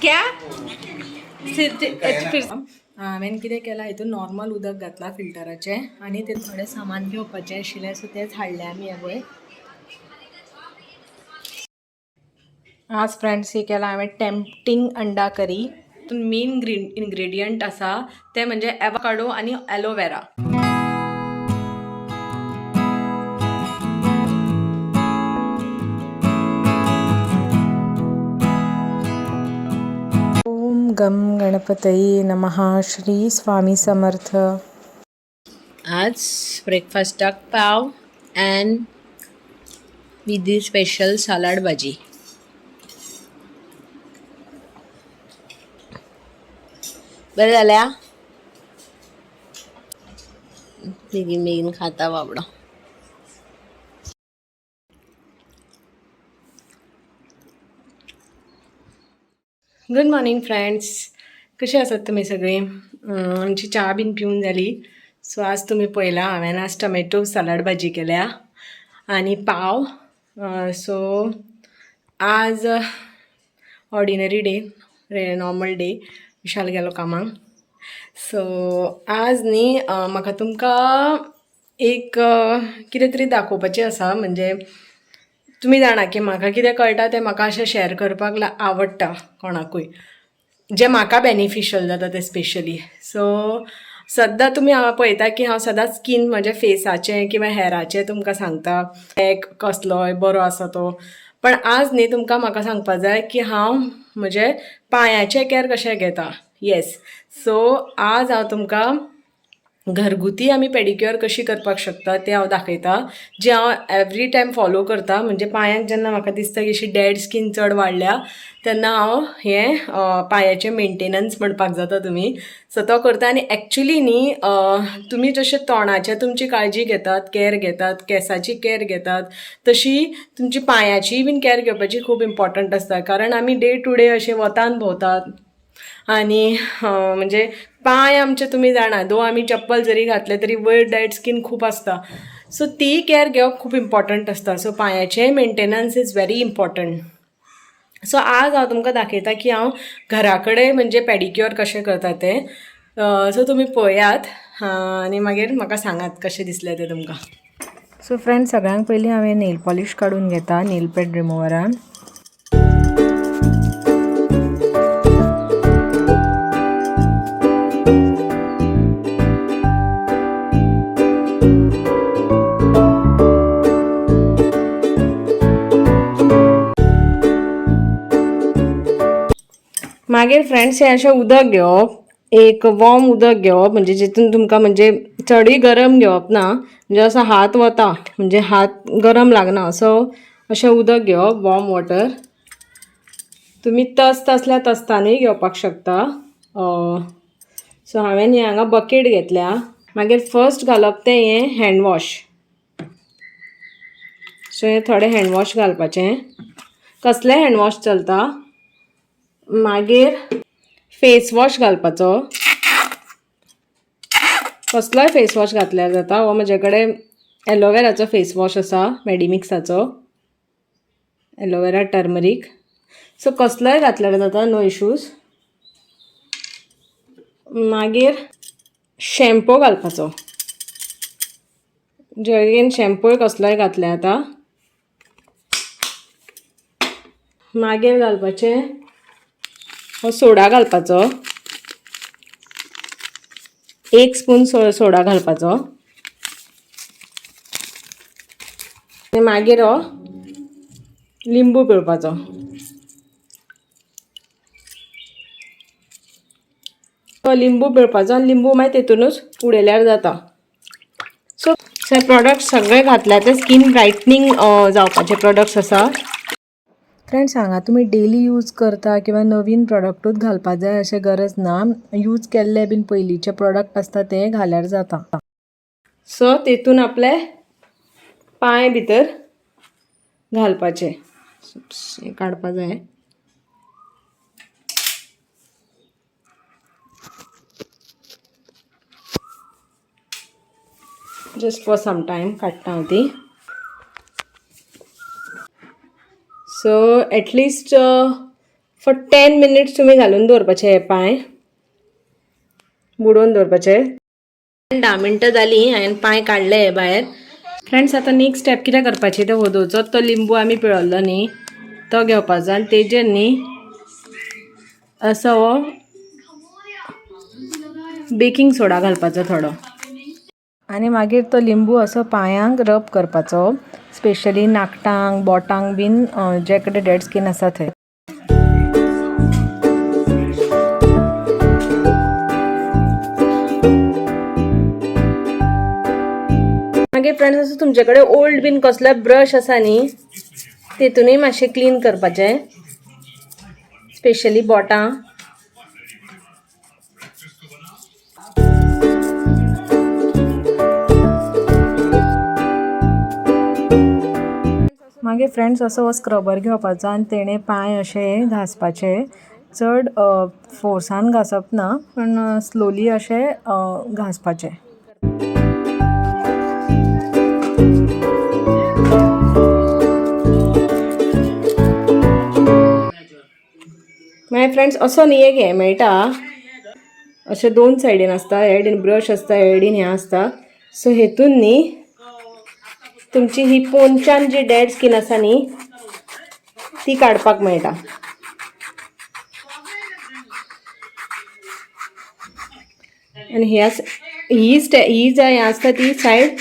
क्या फिर हांवें कितें केलां हितून नॉर्मल उदक घातलां फिल्टराचें आनी ते थोडें सामान घेवपाचें आशिल्लें, सो तेंच हाडलें आमी. हें पळय, आज फ्रेंड्स हे केलां हांवें टेम्पटींग अंडा करी. तितून मेन इन्ग्रेडियंट आसा ते म्हणजे एवाकाडो आनी एलोवेरा. ओम गम गणपतये नमः. श्री स्वामी समर्थ. आज ब्रेकफास्टाक pav and with special salad भाजी. बरें जाल्या, बेगीन बेगीन खाता बाबडो. गुड मॉर्निंग फ्रेंड्स, कशी आसात तुमी सगळीं? आमची च्या बीन पिवन जाली. सो आज तुमी पळयला, हांवें आज टमॅटो सलाड भाजी केल्या आनी पाव. सो आज ऑर्डिनरी डे, नॉर्मल डे. विशाल गेलो कामाक. सो आज न्ही म्हाका तुमकां एक कितें तरी दाखोवपाचें आसा. म्हणजे तुमी जाणा की म्हाका कितें कळटा तें म्हाका अशें शेअर करपाक आवडटा कोणाकूय, जें म्हाका बेनिफिशियल जाता तें स्पेशली. सो सद्दां तुमी हांव पळयता की हांव सदांच स्कीन म्हज्या फेसाचें किंवा हेराचें तुमकां सांगता, पॅक कसलोय बरो आसा तो. पण आज न्ही तुमकां म्हाका सांगपा जाय की हांव म्हजे पांयाचें कॅर कशें घेता. येस, सो आज हांव तुमकां घरगुती आमी पेडिक्युअर कशी करपाक शकता तें हांव दाखयता, जें हांव एवरी टायम फॉलो करता. म्हणजे पांयांक जेन्ना म्हाका दिसता की अशी डेड स्कीन चड वाडल्या, तेन्ना हांव हें पांयाचें मेंटेनन्स म्हणपाक जाता तुमी, सो तो करता. आनी एक्चुली न्ही तुमी जशें तोंडाचें तुमची काळजी घेतात, कॅर घेतात, केंसाची कॅर घेतात, तशी तुमची पांयाचीय बीन कॅर घेवपाची खूब इम्पॉर्टंट आसता. कारण आमी डे टू डे अशे वतान भोंवतात आनी म्हणजे पांय आमचे तुमी जाणा, दो आमी चप्पल जरी घातले तरी वयर डेड स्कीन खूब आसता. सो ती कॅर घेवप खूब इम्पॉर्टंट आसता. सो पांयाचें maintenance is very important. So आज हांव तुमकां दाखयता की हांव घरा कडेन म्हणजे पेडिक्युअर कशें करता तें. सो तुमी पळयात आनी मागीर म्हाका सांगात कशें दिसलें तें तुमकां. सो फ्रेंड्स, सगळ्यांत पयलीं हांवें नेल पॉलिश काडून घेता नेल पॅड रिमुवरान. मागीर फ्रेंड्स, हें अशें उदक घेवप, एक वॉर्म उदक घेवप, म्हणजे जितून तुमकां म्हणजे चडूय गरम घेवप ना, म्हणजे असो हात वता, म्हणजे हात गरम लागना असो अशें उदक घेवप, वॉर्म वॉटर. तुमी तस्त आसल्यार तस्तानूय घेवपाक शकता. सो हांवें हें हांगा बकेट घेतल्या. मागीर फर्स्ट घालप तें हें हँड वॉश. सो हें थोडें हँड वॉश घालपाचें, कसलें हँड वॉश चलता. मागीर फेस वॉश घालपाचो, कसलोय फेस वॉश घातल्यार जाता. हो म्हजे कडेन एलोवेराचो फेस वॉश आसा, मेडिमिक्साचो एलोवेरा टर्मरीक. सो कसलोय घातल्यार जाता, नो इशूज. मागीर शॅम्पू घालपाचो, जगेन शॅम्पूय कसलोय घातल्यार जाता. मागीर घालपाचें हो सोडा घालपाचो, एक स्पून सोडा घालपाचो. आनी मागीर हो लिंबू पिळपाचो. तो लिंबू पिळपाचो आनी लिंबू मागीर तेतूनच उडयल्यार जाता. सो हे प्रोडक्ट्स सगळे घातल्यार ते स्कीन ब्रायटनींग जावपाचे प्रोडक्ट्स आसा. फ्रेंड्स, हांगा तुमी डेली यूज करता किंवा नवीन प्रोडक्टूच घालपा जाय अशें गरज ना. यूज केल्ले बीन पयलींचे प्रोडक्ट आसता ते घाल्यार जाता. सो तेतून आपले पांय भितर घालपाचे, हें काडपा जाय. जस्ट फॉर सम टायम काडटा हांव ती. So at least for 10 minutes तुमी घालून दवरपाचे हे पांय बुडोवन दवरपाचे. 10 मिनटां जालीं, हांवें पांय काडले हे भायर. फ्रेंड्स, आतां नेक्स्ट स्टेप कितें करपाचें तें वोदोळचो तो लिंबू आमी पिळल्लो न्ही, तो घेवपाचो आनी तेजेर न्ही असो हो बेकिंग सोडा घालपाचो थोडो. आनी मागीर तो लिंबू असो पांयांक रब करपाचो, स्पेशली नाकटांक, बोटांक बीन, जे कडेन डेड स्कीन आसा थंय. मागीर फ्रेंड्स, असो तुमचे कडेन ओल्ड बीन कसलो ब्रश आसा न्ही, तेतूनय मातशें क्लीन करपाचें, स्पेशली बोटां. मागीर फ्रेंड्स, असो हो स्क्रबर घेवपाचो आनी तेणें पांय अशे घांसपाचे. चड फोर्सान घांसप ना, पूण स्लोली अशे घांसपाचे. मागीर फ्रेंड्स, असो न्ही एक हें मेळटा, अशें दोन सायडीन आसता, हेडीन ब्रश आसता, हेडीन हें आसता. सो हेतून न्ही तुमची ही पोंच्यान जी डेड स्कीन आसा न्ही, ती काडपाक मेळटा. आनी ह्या ही स्टे ही जाय हें आसता ती सायड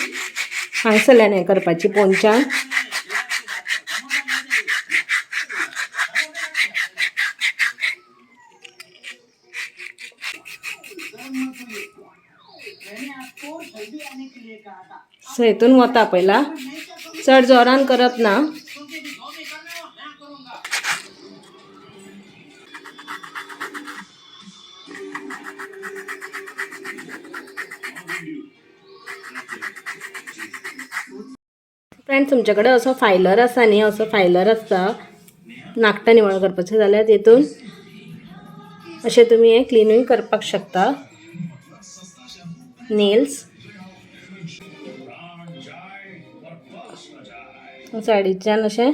हांगसरल्यान हें करपाची पोंच्यान. सो हेतून वता पयला, चड जोरान करप ना. फ्रेंड, तुमचे कडेन असो फायलर आसा न्ही, असो फायलर आसता नाकटां निवळ करपाचें जाल्यार, तेतून अशें तुमी हें क्लिनूय करपाक शकता नेल्स. सायडीच्यान अशें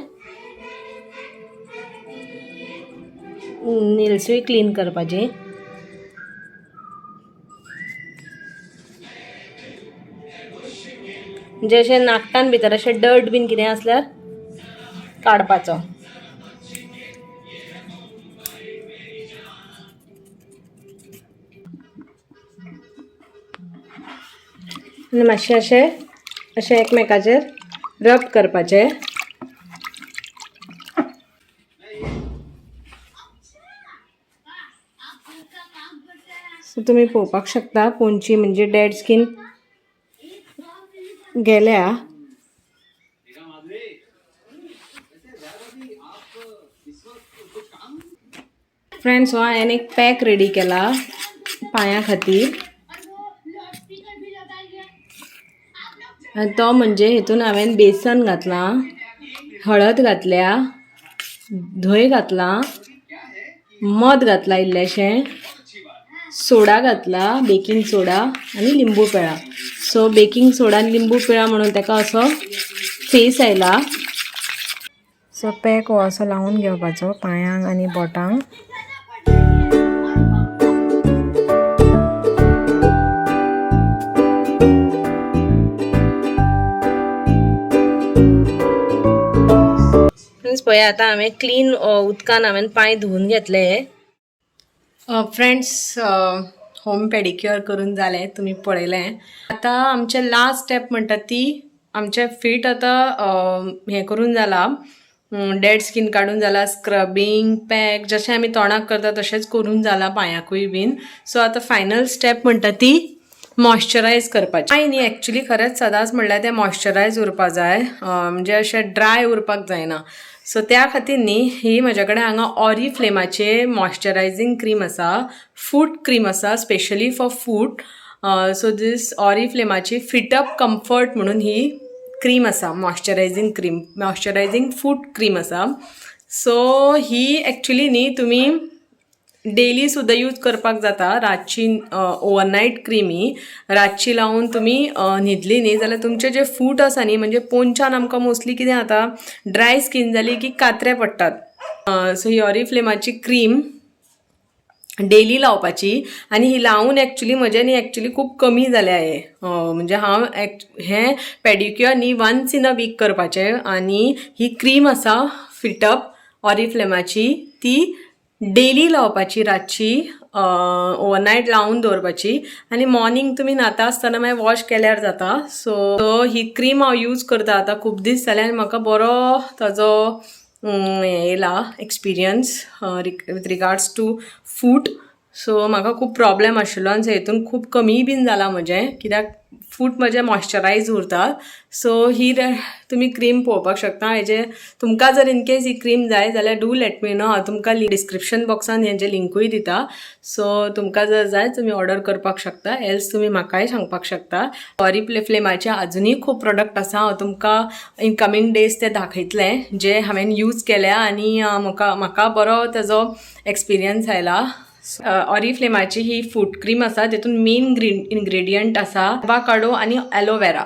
नेल्सूय क्लीन करपाची. म्हणजे अशें नाकटान भितर अशें डर्ट बीन कितें आसल्यार काडपाचो. आनी मातशें अशें अशें एकमेकाचेर रब करपाचें. सो तुमी पळोवपाक शकता, पोंची म्हणजे डेड स्कीन गेल्या. फ्रेंड्स, हो हांवें एक पॅक रेडी केला पांयां खातीर आनी तो म्हणजे हितून हांवें बेसन घातलां, हळद घातल्या, धंय घातलां, मध घातलां इल्लेशें, सोडा घातला, बेकिंग सोडा आनी लिंबू पेळा. सो बेकिंग सोडा आनी लिंबू पिळा म्हणून ताका असो फेस आयला. सो पॅक हो असो लावन घेवपाचो पांयांक आनी बोटांक. फ्रेंड्स, पळय, आतां हांवें क्लीन उदकान हांवें पांय धुवून घेतले. फ्रेंड्स, होम पेडिक्युअर करून जालें, तुमी पळयलें. आतां आमचें लास्ट स्टेप म्हणटा ती आमचें फीट आतां हें करून जाला, डेड स्कीन काडून जाला, स्क्रबींग, पॅक जशें आमी तोंडाक करता तशेंच करून जाला पांयाकूय बीन. सो आतां फायनल स्टेप म्हणटा ती मॉइश्चरायज करपाची. पांय न्ही एक्चुली खरेंच सदांच म्हणल्यार तें मॉइश्चरायज उरपा जाय, म्हणजे अशें ड्राय उरपाक जायना. सो त्या खातीर न्ही ही म्हज्या कडेन हांगा ऑरी फ्लेमाचे मॉइश्चरायझींग क्रीम आसा, फूट क्रीम आसा, specially for foot. So this ऑरी फ्लेमाची फिटअप कम्फर्ट म्हणून ही क्रीम आसा, moisturizing cream, moisturizing foot cream आसा. सो ही एक्चुली न्ही तुमी डेली सुद्दां यूज करपाक जाता. रातची ओवरनायट क्रीम ही रातची लावन तुमी न्हिदली न्ही जाल्यार तुमचे जे फूट आसा न्ही, म्हणजे पोंच्यान आमकां मोस्टली कितें जाता, ड्राय स्कीन जाली की कात्रे पडटात. सो ही ऑरिफ्लेमाची क्रीम डेली लावपाची आनी ही लावन एक्चुली म्हजें न्ही एक्चुली खूब कमी जाल्या हे. म्हणजे हांव हें पेडिक्युअर न्ही वन्स इन अ वीक करपाचें आनी ही क्रीम आसा फिटअप ऑरिफ्लेमाची ती डेली लावपाची रातची, ओवरनायट लावन दवरपाची आनी मॉर्निंग तुमी न्हाता आसतना मागीर वॉश केल्यार जाता. सो ही क्रीम हांव यूज करता आतां खूब दीस जाले आनी म्हाका बरो ताजो हें येयला experience with regards to foot. So म्हाका खूब प्रॉब्लेम आशिल्लो आनी हितून खूब कमीय बीन जाला म्हजें, कित्याक फूट म्हजें मॉयश्चरायज उरता. सो ही तुमी क्रीम पळोवपाक शकता. हेजे तुमकां जर इनकेस ही क्रीम जाय जाल्यार do let me know. हांव तुमकां डिस्क्रिप्शन बॉक्सान हेजे लिंकूय दिता. सो तुमकां जर जाय तुमी ऑर्डर करपाक शकता, एल्स तुमी म्हाकाय सांगपाक शकता. ऑरिफ्लेमाचे आजुनूय खूब प्रोडक्ट आसा, हांव तुमकां इन कमींग डेज ते दाखयतलें जे हांवें यूज केल्या आनी म्हाका म्हाका बरो तेजो एक्सपिरियन्स आयला. ऑरिफ्लेमाची ही फूट क्रीम आसा, तितून मेन इन्ग्रेडियंट आसा एवाकाडो आनी एलोवेरा.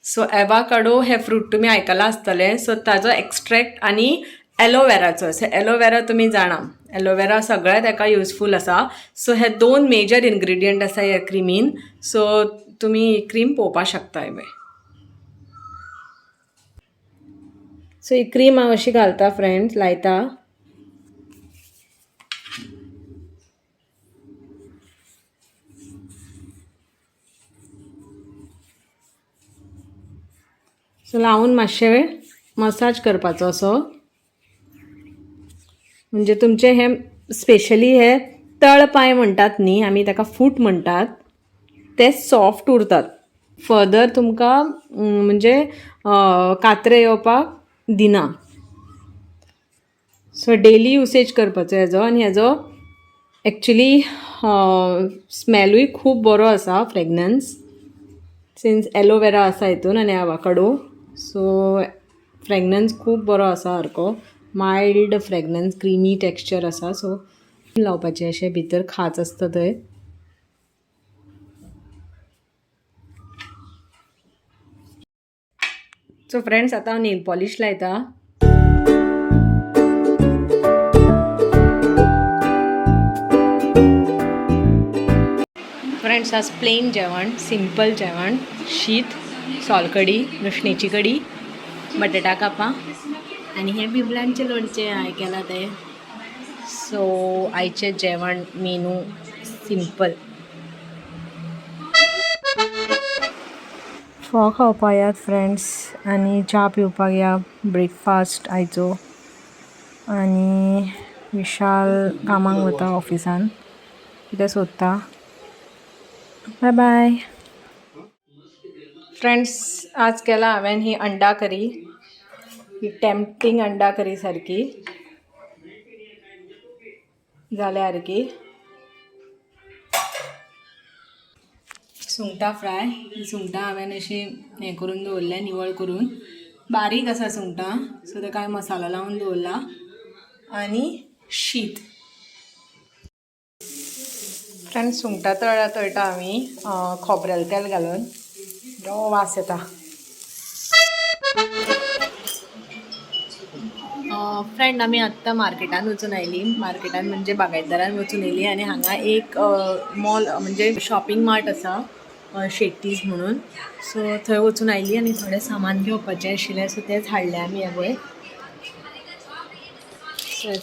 सो एवाकाडो हे फ्रूट तुमी आयकलां आसतलें. सो ताजो एक्स्ट्रेक्ट आनी एलोवेराचो. सो एलोवेरा तुमी जाणा, एलोवेरा सगळ्यात हेका युजफूल आसा. सो हे दोन मेजर इन्ग्रेडियंट आसा ह्या क्रिमीन. सो तुमी ही क्रीम पळोवपाक शकता पळय. सो ही क्रीम हांव अशी घालता फ्रेंड्स, लायता. सो लावन मातशें मसाज करपाचो असो, म्हणजे तुमचे हे स्पेशली हे तळपाय म्हणटात न्ही आमी, ताका फूट म्हणटात, ते सॉफ्ट उरतात. फर्दर तुमकां म्हणजे कात्रे येवपाक दिना. सो डेली युसेज करपाचो हेजो. आनी हेजो एक्चुली स्मेलूय खूब बरो आसा, फ्रेगनन्स, सिन्स एलोवेरा आसा हितून आनी एवाकाडो. सो फ्रेगनन्स खूब बरो आसा, सारको मायल्ड फ्रेगनन्स, क्रिमी टेक्स्चर आसा. सो लावपाचें अशें भितर खाच आसता थंय. सो फ्रेंड्स आतां हांव नेल पॉलिश लायता. फ्रेंड्स आज प्लेन जेवण, सिंपल जेवण, शीत, सोलकडी, लसणेची कडी, बटाटा कापां आनी हें बिबलांचें लोणचें हांवें केलां तें. सो आयचें जेवण मेनू सिंपल. फोव खावपाक यात फ्रेंड्स आनी च्या पिवपाक या. ब्रेकफास्ट आयचो. आनी विशाल कामाक वता ऑफिसान, कितें सोदता. बाय बाय. फ्रेंड्स आज केला हांवें ही अंडा करी, ही टेम्पटींग अंडा करी सारकी जाल्या सारकी. सुंगटां फ्राय. ही सुंगटां हांवें अशी हें करून दवरल्या, निवळ करून. बारीक आसा सुंगटां, सो ताका हांवें मसालो लावन दवरला. आनी शीत. फ्रेंड्स सुंगटां तळ्या तळटा आमी खोबरेल तेल घालून, बरो वास येता. फ्रेंड आमी आत्तां मार्केटान वचून आयली. मार्केटान म्हणजे बागायतदारान वचून येयली आनी हांगा एक मॉल म्हणजे शॉपिंग मार्ट आसा, शेट्टीज म्हणून. सो थंय वचून आयली आनी थोडें सामान घेवपाचें आशिल्लें, सो तेंच हाडलें आमी. हें पळय,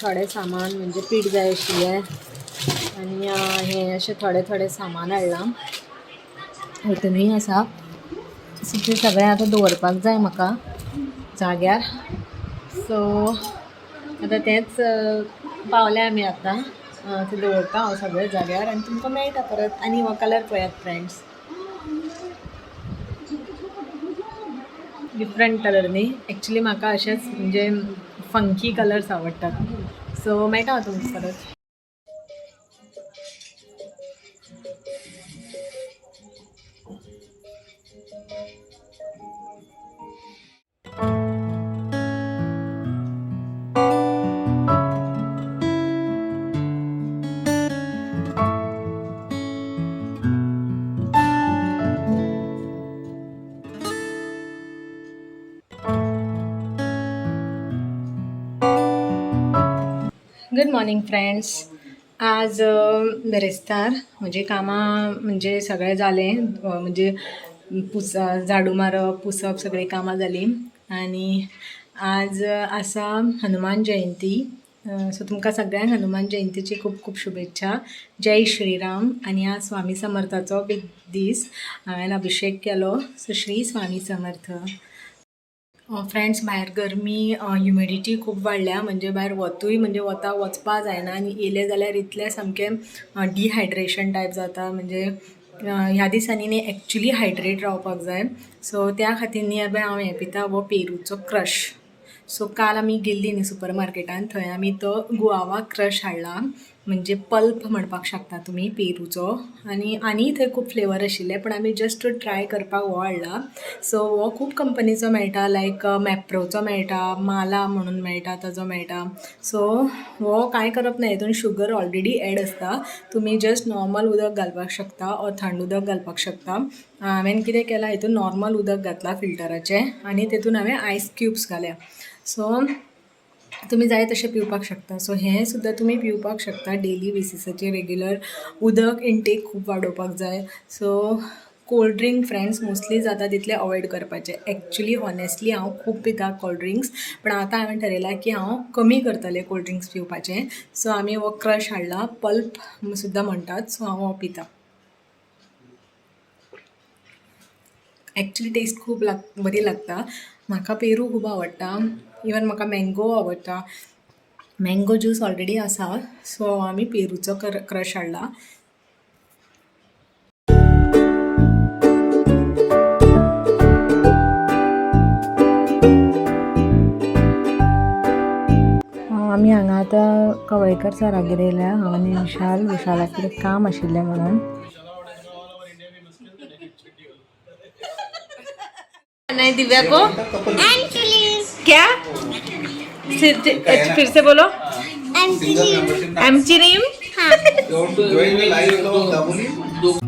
थोडें सामान म्हणजे पीठ जाय आशिल्लें आनी हें अशें थोडें थोडें सामान हाडलां. हितूनय आसा. सो तें सगळें आतां दवरपाक जाय म्हाका जाग्यार. सो आतां तेंच पावले आमी आतां, तें दवरता हांव सगळें जाग्यार आनी तुमकां मेळटा परत. आनी हो कलर पळयात फ्रेंड्स, डिफरंट कलर न्ही. एक्चुली म्हाका अशेंच म्हणजे फंकी कलर्स आवडटात. सो मेळटा हांव तुमकां परत. Good morning friends. आज बिरेस्तार. म्हजी कामां म्हणजे सगळें जालें, म्हणजे पुस झाडू मारप, पुसप, सगळीं कामां जालीं. आनी आज आसा हनुमान जयंती. सो तुमकां सगळ्यांक हनुमान जयंतीची खूब खूब शुभेच्छा. जय श्रीराम. आनी आज स्वामी समर्थाचो बी दीस. हांवें अभिशेक केलो. सो श्री स्वामी समर्थ. फ्रेंड्स, भायर गरमी, ह्युमिडिटी खूब वाडल्या. म्हणजे भायर वतूय म्हणजे वता वचपा जायना आनी येयलें जाल्यार इतलें सामकें डिहायड्रेशन टायप जाता. म्हणजे ह्या दिसांनी न्ही एक्चुली हायड्रेट रावपाक जाय. सो त्या खातीर न्ही अबे हांव हें पिता, हो पेरूचो क्रश. सो काल आमी गेल्ली न्ही सुपर मार्केटान, थंय आमी तो गुआवा क्रश हाडला, म्हणजे पल्प म्हणपाक शकता तुमी पेरूचो. आनी आनी थंय खूब फ्लेवर आशिल्ले, पण आमी जस्ट ट्राय करपाक हो हाडला. सो हो खूब कंपनीचो मेळटा, लायक मॅप्रोचो मेळटा, माला म्हणून मेळटा, ताजो मेळटा. सो हो कांय करप ना, हितून शुगर ऑलरेडी एड आसता. तुमी जस्ट नॉर्मल उदक घालपाक शकता ऑर थंड उदक घालपाक शकता. हांवें कितें केलां, हितून नॉर्मल उदक घातलां फिल्टराचें आनी तेतून हांवें आयस क्युब्स घाल्या. सो तुमी जाय तशें पिवपाक शकता. सो हें सुद्दां तुमी पिवपाक शकता डेली बेसिसाचेर. रेग्युलर उदक इंटेक खूब वाडोवपाक जाय. So cold drink friends mostly जाता तितलें अवॉयड करपाचें. एक्चुली ऑनेस्टली हांव खूब पिता कोल्ड ड्रिंक्स, पण आतां हांवें ठरयलां की हांव कमी करतलें कोल्ड ड्रिंक्स पिवपाचें. सो आमी हो क्रश हाडला, पल्प सुद्दां म्हणटात. सो हांव हो पिता. एक्चुली टेस्ट खूब लाग बरी लागता. म्हाका पेरू खूब आवडटा, इवन म्हाका मँगो आवडटा. मँगो ज्यूस ऑलरेडी आसा, सो आमी पेरूचो क्रश हाडला. आमी हांगा आतां कवळेकर सरागेर येयल्या, हांव आनी विशाल. विशालाक कितें काम आशिल्लें म्हणून. नहीं, दिव्या को क्या? फिर से बोलो. एमची रीम. You want to join the live of Dabolim?